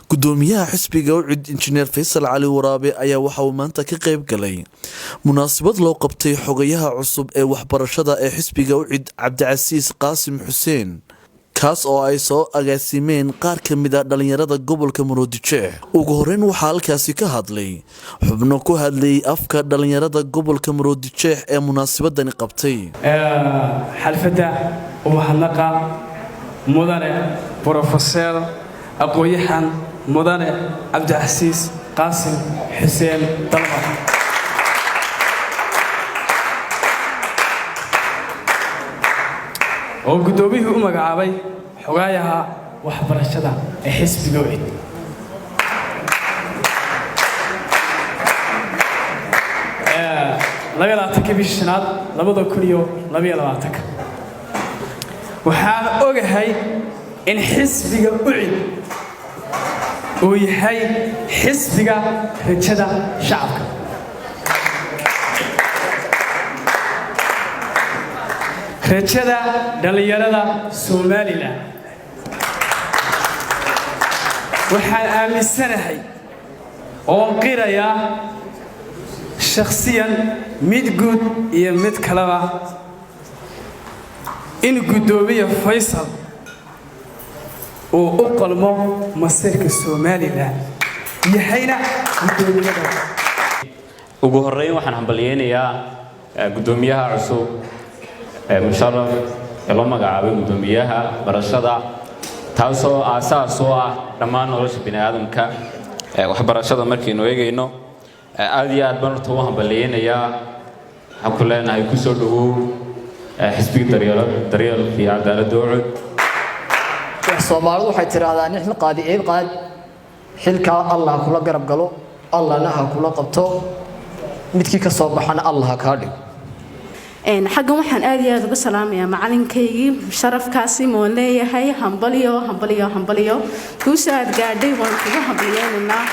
Gudoomiyaha xisbiga UCID, Injineer Faysal Cali Waraabe, ayaa waxa uu maanta ka qayb galay munaasabad loo qabtay xogayaha cusub ee waxbarashada ee xisbiga UCID, Cabdicasiis Qaasim Xuseen, kaas oo ay soo agaasimeen qaar ka mid ah dhalinyarada gobolka Maroodijeex. Ugu horeyn waxaa halkaasi ka hadlay xubno ku hadlayay afka dhalinyarada gobolka Maroodijeex ee munaasabadani qabtay. Xalfadda umahadnaqa mudane brofeseer aqoon-yahan mudane Cabdicasiis Qaasim Xuseen Dalmar, oo guddoomiyihii u magacaabay xogaayaha waxbarashada ee xisbiga UCID. 22-kii bishii shanaad 2022-ka, waxaan ogahay in xisbiga UCID uu yahay xisbiga rajada shacabka, rajada dhallinyarada Somalilan. Waxaan aaminsanahay oon qirayaa shakhsiyan, mid guud iyo mid kaleba, in guddoomiye Faysal uu u qalmo masiirka Somalilan, yahayna guddoomiyada. Ugu horreyn waxaan hambalyeynayaa guddoomiyaha cusub ee Musharaf ee loo magacaabay guddoomiyaha barashada, taasoo aasaas u ah dhammaan nolosha bini aadamka. Waxbarashada markaynu eegayno, aad iyo aad baan horta u hambalyeynayaa. Waxaan ku leenahay kusoo dhowow xisbiga Daryeelka iyo Cadaaladda UCID. Soomaalidu waxay tidhaahdaa nin xil qaadi eed qaad. Xilkaa Allah ha kula garab galo, Allahna ha kula qabto, midkii ka soo baxana Allah ha kaa dhigo. Xaggan waxaan aad iyo aada uga salaamayaa macalinkaygii Sharafkaasi moon leeyahay hambalyo, hambalyo, hambalyo. Guusha aad gaadhay waan kugu hambalyeynaynaa.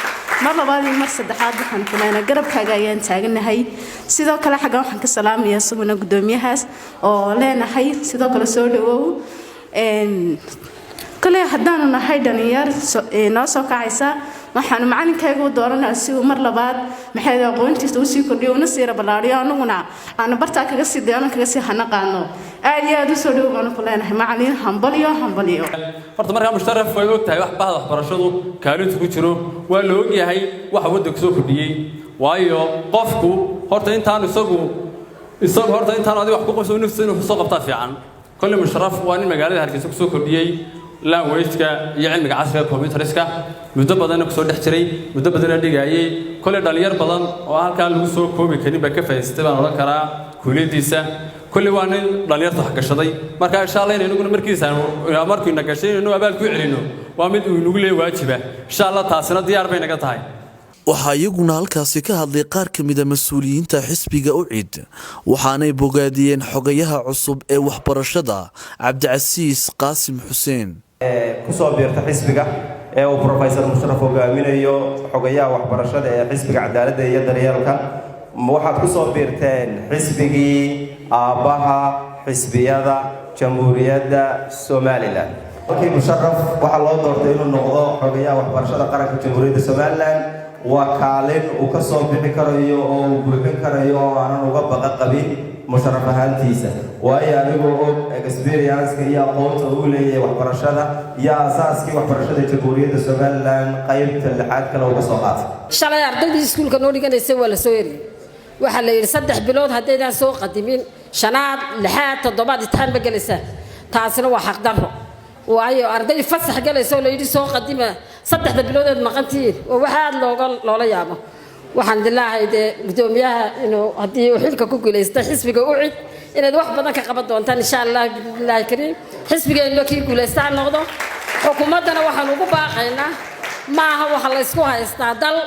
Mar labaad iyo mar saddexaad waxaan kuleynaa garabkaaga ayaan taaganahay. Sidoo kale xaggan waxaan ka salaamayaa isaguna guddoomiyahaas oo leenahay sidoo kale soo dhawow. Kale haddaanu nahay dhalinyar noo soo kacaysa, waxaanu macalinkayga u dooranaa si uu mar labaad maxay aqoontiisa usii kordhiyo, una siira ballaariyo, anaguna aanu bartaa kaga sii dayano, kaga sii hanaqaano. Aad iyo aad usoo dhow baanu ku leenahay macalin, hambalyo, hambalyo. Horta markaa Musharaf way og tahay wax bahda waxbarashadu kaalintu ku jiro. Waa la og yahay waxa waddanka soo kordhiyey, waayo qofku horta intaanu isagu horta intaanu adiga wax ku qabso, naftiisa inuu soo qabtaa fiican. Kolley Musharaf waa nin magaalada Hargeysa kusoo kordhiyey language-ka iyo cilmiga casriga computerska, muddo badanna kusoo dhex jiray, muddo badanna dhigaayey. Kolley dhalinyar badan oo halkaan lagu soo koobi karin baa ka faa'iidaystay baan odhan karaa kuuliyaddiisa. Kolley waa nin dhalinyarta wax gashaday. Marka insha Allah inaguna markiisa markuu ina gashay inaynu abaal ku celino waa mid uu inagu leeyahay waajiba. Insha Allah taasina diyaar bay naga tahay. Waxaa iyaguna halkaasi ka hadlay qaar ka mida mas-uuliyiinta xisbiga UCID, waxaanay bogaadiyeen xogayaha cusub ee waxbarashada, Cabdicasiis Qaasim Xuseen. Kusoo biirta xisbiga ee uu Professor Musharaf hogaaminayo, xogayaha waxbarashada ee xisbiga Cadaaladda iyo Daryeelka, waxaad kusoo biirteen xisbigii aabbaha xisbiyada Jamhuuriyadda Somalilan. Halkii Musharaf waxaa loo doortay inuu noqdo xogayaha waxbarashada qaranka Jamhuuriyadda Somalilan. Waa kaalin uu ka soo bixi karayo oo uu buuxin karayo oo aanan uga baqa qabin Musharaf ahaantiisa, waayo anigoo og experience-ka iyo aqoonta uu leeyahay waxbarashada iyo aasaaskii waxbarashada Jamhuuriyadda Somalilan qaybta lixaad kale uga soo qaatay. Shalay ardaydii iskuulka noo dhiganaysay waa la soo eriyey. Waxaa la yidhi 3 bilood haddaydaan soo qadimin, shanaad, lixaad, toddobaad imtixaan ma gelaysaa. Taasina waa xaqdarro, waayo arday fasax galaysa oo la yidhi soo qadima saddexda biloodeed maqantihiin, oo wax aad looga loola yaabo. Waxaan dilaahay dee guddoomiyaha inuu haddii uu xilka ku guulaysta xisbiga UCID inaad wax badan ka qaban doontaan insha Allah billahi kariim. Xisbigeenna kii guulaysta ha noqdo. Xukuumaddana waxaan ugu baaqaynaa, maaha waxa laysku haystaa dal,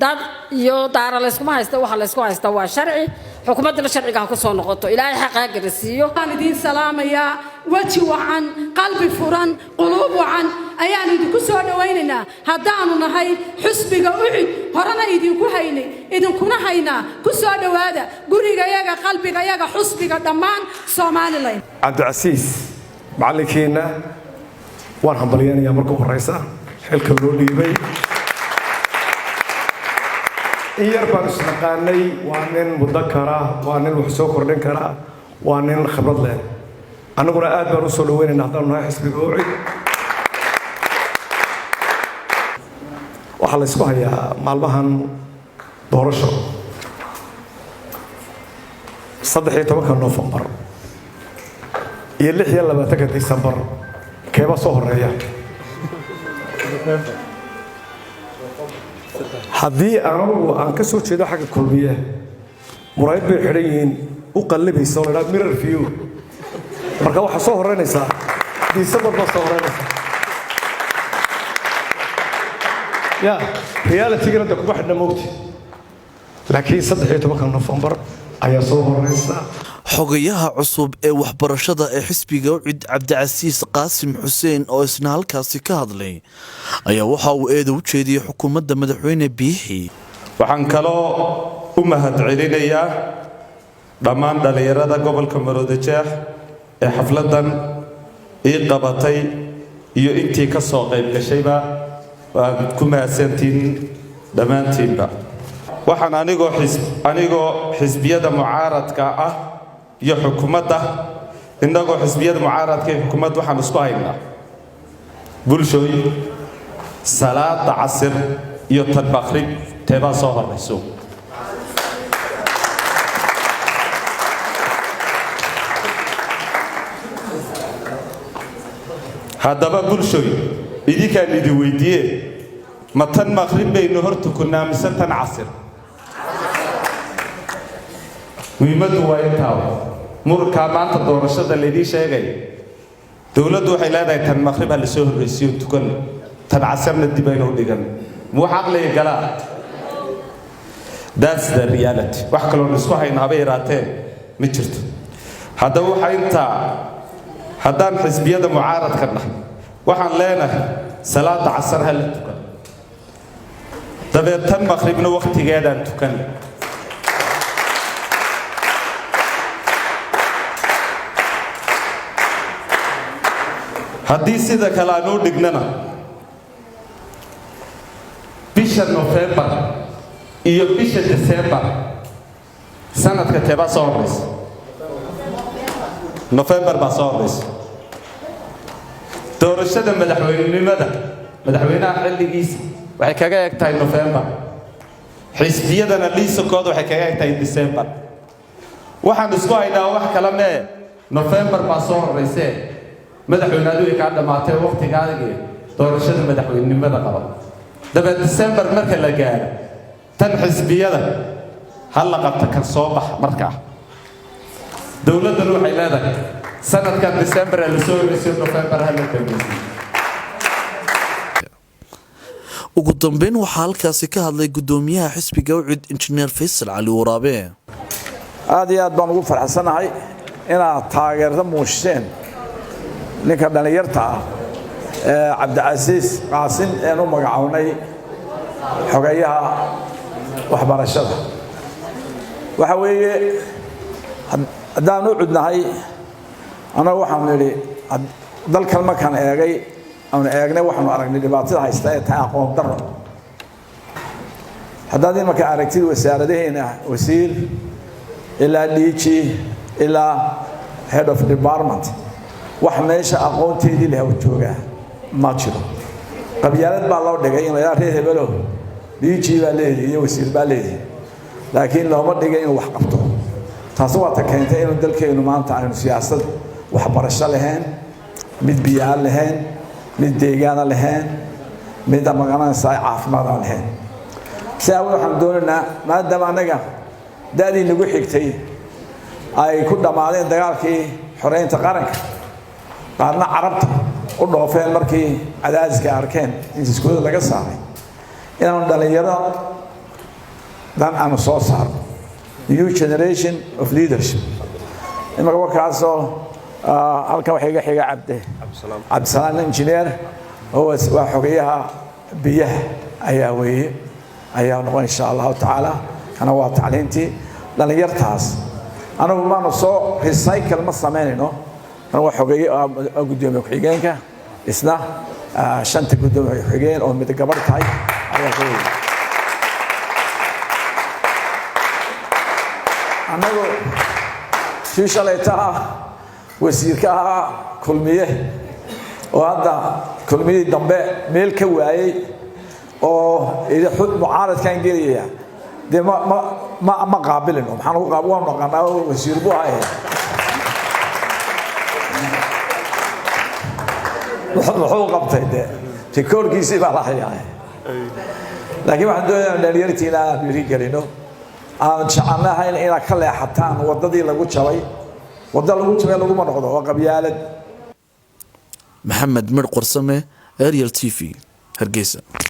dad iyo daara layskuma haysta. Waxa laysku haystaa waa sharci. Xukuumaddana sharciga ha ku soo noqoto. Ilaahay xaqaa garasiiyo. Waxaan idiin salaamayaa weji wacan, qalbi furan, quluub wacan ayaanu idinku soo dhowaynaynaa haddaanu nahay xusbiga UCID. Horena idinku haynay, idinkuna haynaa. Ku soo dhowaada gurigayaga, qalbigayaga, xusbiga dhammaan Somalilan. Cabdicasiis macallinkiina waan hambalyeynayaa marka u horeysa. Xilka loo dhiibay in yar baan isnaqaanay. Waa nin mudakara, waa nin wax soo kordhin kara, waa nin khibrad leh. Annaguna aad baan usoo dhaweynayna haddaanu nahay xisbiga UCID. Waxaa la isku hayaa maalmahan doorasho 13-ka Noofembar iyo 26-ka Disembar, keeba soo horeeya? Haddii anagu aan ka soo jeedo xagga Kulmiye, muraayad bay xidhan yihiin u qallibaysa oo la idhaha mirror view. Marka waxaa soo horeynaysaa Disembar baa soo horeynaysaa. Ya realitygana de kuma xidhna moogti, laakiin 13-ka Nofembar ayaa soo horeysa. Xogayaha cusub ee waxbarashada ee xisbiga UCID, Cabdicasiis Qaasim Xuseen, oo isna halkaasi ka hadlay, ayaa waxa uu eeda u jeediyey xukuumadda Madaxweyne Biixi. Waxaan kaloo u mahadcelinayaa dhammaan dhallinyarada gobolka Maroodijeex ee xafladdan ii qabatay iyo intii ka soo qayb gashayba. Waad ku mahadsantihiin dhammaantiinba. Waxaan anigoo xisbiyada mucaaradka ah iyo xukuumadda, innagoo xisbiyada mucaaradka iyo xukuumadda, waxaan isku haynaa, bulshooy, salaada casir iyo tan maqrib teebaa soo horrayso? Haddaba bulshooy, idinkaan idin weydiiye, ma tan maqrib baynu hor tukunnaa mise tan casir? Muhiimaddu waa intaa. Murankaa maanta doorashada laydiin sheegay, dowladdu waxay leedahay tan maqrib ha lasoo horraysiiyo tukan, tan casarna dib aynu u dhigan. Ma wax caqliga galaa? That's the reality. Wax kaloon isku hayno haba yaraatee ma jirto. Haddaba waxaa intaa, haddaan xisbiyada mucaaradka nahay, waxaan leenahay salaada casar ha la tukan, dabeed tan maqribna wakhtigeedaan tukan. Haddii sida kale aan u dhignana, bisha Nofembar iyo bisha Desembar sanadka teebaa soo horraysa? Nofembar baa soo horraysa. Doorashada madaxweynenimada, madaxweynaha xilligiisa waxay kaga eg tahay Nofembar, xisbiyadana liisakooda waxay kaga eg tahay December. Waxaan isku haynaa wax kale mee, Nofembar baa soo horraysee, madaxweyne adigu kaa dhammaatee wakhtigaagii doorashada madaxweynenimada qaba, dabeed December marka la gaaro tan xisbiyada ha la qabta kan soo baxa. Markaa dowladdan waxay leedahay sanadkan December ha lasoo horreysiyo, November ha la dambaysiyo. Ugu dambeyn waxaa halkaasi ka hadlay gudoomiyaha xisbiga UCID, Injineer Faysal Cali Waraabe. Aad iyo aad baan ugu farxsanahay inaad taageerta muujiseen ninka dhallinyarta ah ee Cabdicasiis Qaasim een u magacownay xogeyaha waxbarashada. Waxa weeye, haddaan u cudnahay annagu, waxaanu nidhi dalkan markaan eegay aanu eegnay, waxaanu aragnay dhibaatada haysta ee tahay aqoon darro. Haddaad imanka aragtid wasaaradaheena, wasiir ilaa DG ilaa head of department, wax meesha aqoonteedii leh joogaa ma jiro. Qabyaalad baa loo dhigay in la yidhaha reer hebelo DG baa leedihi iyo wasiir baa leedihi, laakiin looma dhigay inuu wax qabto. Taasi waa ta keentay inuu dalkeenu maanta aynu siyaasad waxbarasho lahayn, mid biyo-aan lahayn, mid deegaana lahayn, mid magaranaysaa caafimaad aan lahayn. Si awgeed waxaanu doonaynaa, maadaama annaga da-dii nagu xigtay ay ku dhammaadeen dagaalkii xoreynta qaranka, qaarna Carabta u dhoofeen markii cadaadiska arkeen in iskuulada laga saaray, inaanu dhallinyaro dan aanu soo saarno, new generation of leadership. Imaka warkaasoo halkan waxaa iga xiga Cabdisalaam engineer, oo waa xogeyaha biyaha ayaa weeye, ayaa noqon insha Allahu tacaala. Kana waa tacliintii. Dhallinyartaas anagu maanu soo recycle ma samaynayno. Kana waa xogeeye, waa guddoomiye ku-xigeenka. Isna shanta guddoomiye xigeen oo mid gabadh tahay ayaa ka wada. Annagu kii shalayta ah wasiirka ahaa Kulmiye, oo hadda Kulmiyihii dambe meel ka waayey oo mucaaradkan gelaya, dee ma qaabilino. Maxaan ugu qaab? Waanu naqanaa oo wasiir buu ahay. Muxuu qabtay? Dee rikoorkiisii baa la hayaa. Laakiin waxaan doonayaa dhalinyartiina aan dhiiri gelino, aan jecelnahayn inaad ka leexataan waddadii lagu jabay. Wadda lagu jabay laguma noqdo, waa qabyaalad. Maxamed Midh Qorsame, Ariel TV, Hargeysa.